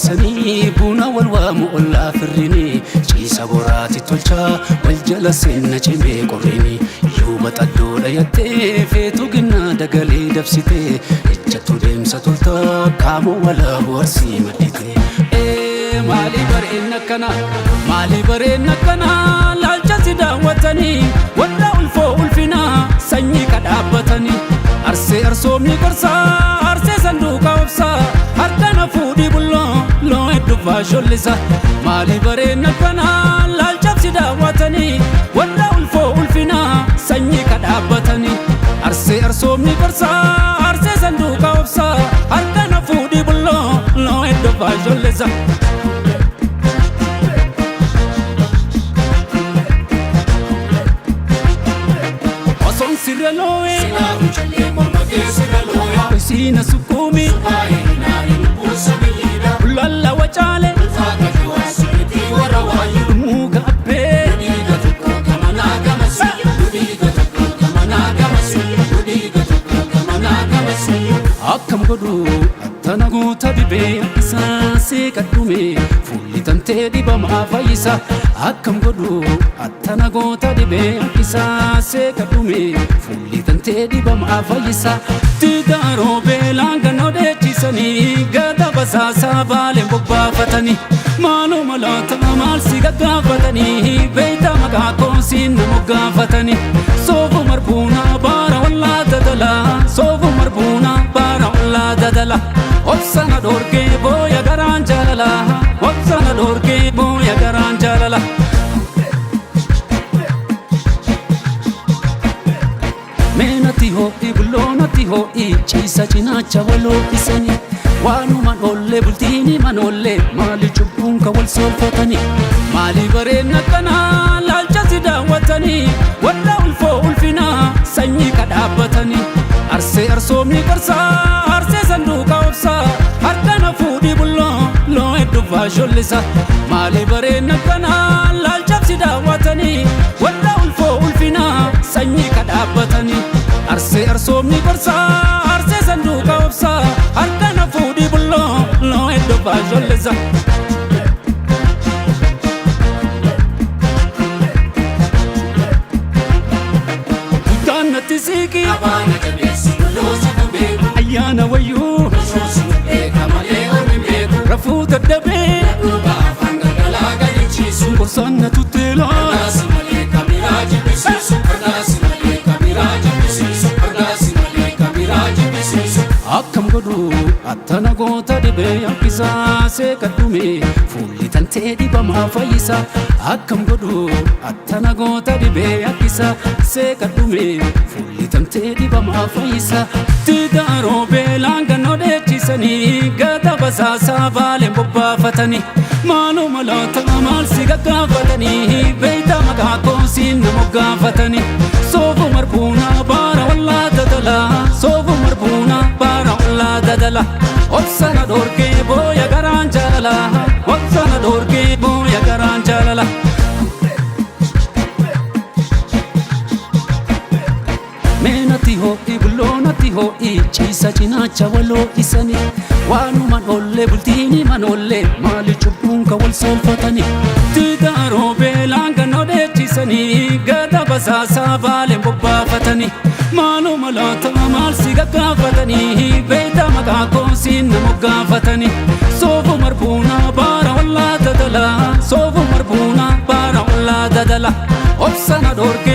qopheessanii buna wal waamu ollaa firrini ciisa boraati tolchaa wal jala seenna cimee qorrini yuuba xaddoo dhayattee feetu ginnaa dagalee dabsitee ejjattu deemsa toltaa qaama walaabu arsii maddite. Maali bareen akkana, maali bareen akkana, laalcha si daawwatanii warra ulfoo ulfinaa sanyii kadhaabbatanii arsee arsoomni gorsaa arsee sanduuqa obsaa harkana fuudhii bulloo loo hedduu faashollisa. Maali bareen akkana, laalcha si daawwatanii warra ulfoo ulfinaa sanyii kadhaabbatanii arsee arsoomni gorsaa arsee sanduuqa obsaa harkana fuudhii bulloo loo hedduu faashollisa. Osoon sirra loo'ee Silaa callee morma keessa looya. Isiina sukkuumi Baay'inaan buusa biyyiidha. Lalla wacaale Ulfaata jiwaasuuti warra waayu. Muka abbee Dhiiga tokko gamanaa gamasi. Dhiiga tokko gamanaa gamasi. Dhiiga tokko gamanaa gamasi. Akkam godhu attana guuta dibee isaa seeqadhume fuulli tantee dibamaa fayyisa. Akkam godhu attana goota dibee isaa seeqadhume fuulli tantee dibamaa fayyisa. Tidaaroo beelaan gannoo dheechisanii gada basaasaa baaleen bobbaafatanii maaloo maloota maal si gaggaafatanii beeyta maqaa koosiin na moggaafatanii soofu marbuunaa baara wallaa dadalaa soofu marbuunaa baara wallaa dadala obsana dhoorgee booya garaan jaalala obsana dhoorgee booya garaan jaalala. Meenati ho'i bulloonatti ho'i ciisa cinaacha waloo isanii waanuman oollee bultiini manoollee maali cubbuun ka wal soolfatanii maali bareen akkanaa laalcha si daawwatanii warra ulfoo ulfinaa sanyii kadhaabbatanii arsee arsoomni gorsaa arsee sanduuqa obsaa harkana fuudhii bulloo loo hedduu faashollisa. Maali bareen akkanaa, laalcha si daawwatanii warra ulfoo ulfinaa sanyii kadhaabbatanii arsee arsoomni gorsaa arsee sanduuqa obsaa harkana fuudhii bulloo loo hedduu faashollisa. Guddaan natti siiqii Abaana jabeessi loloosi beeku. Ayyaana wayyuu Soosii beeka malee ormi beeku. Rafuu dadhabee Duuba afaan galgalaa gadi ciisu. Gorsaan na tutteelaa Kardaasi malee kabiraa jibbisiisu. Kardaasi malee kabiraa jibbisiisu. Kardaasi malee kabiraa jibbisiisu. Akkam godhu attana goota dhibee yakkisaa seeqadhume fuulli tantee dibamaa fayyisa. Akkam godhu attana goota dhibee yakkisaa seeqadhume fuulli tantee dibamaa fayyisa. Tidaaroo beelaan gannoo dheechisanii gada basaasaa baaleen bobbaafatanii maaloo maloota maal si gaggaafatanii beeyta maqaa koosiin na moggaafatanii soofu marbuunaa baara wallaa dadalaa soofu marbuunaa baara wallaa dadala obsana dhoorgee booya garaan jaalala obsana dhoorgee booya garaan jaalala. Meenati ho'i bulloonatti ho'i ciisa cinaacha waloo isanii waanuman oollee bultiini manoollee maali cubbuun ka wal soolfatanii tidaaroo beelaan gannoo dheechisanii gada basaasaa baaleen bobbaafatanii maaloo maloota maal si gaggaafatanii beeyta maqaa koosiin na moggaafatanii soofu marbuunaa baara wallaa dadalaa soofu marbuunaa baara wallaa dadala obsana dhoorgee.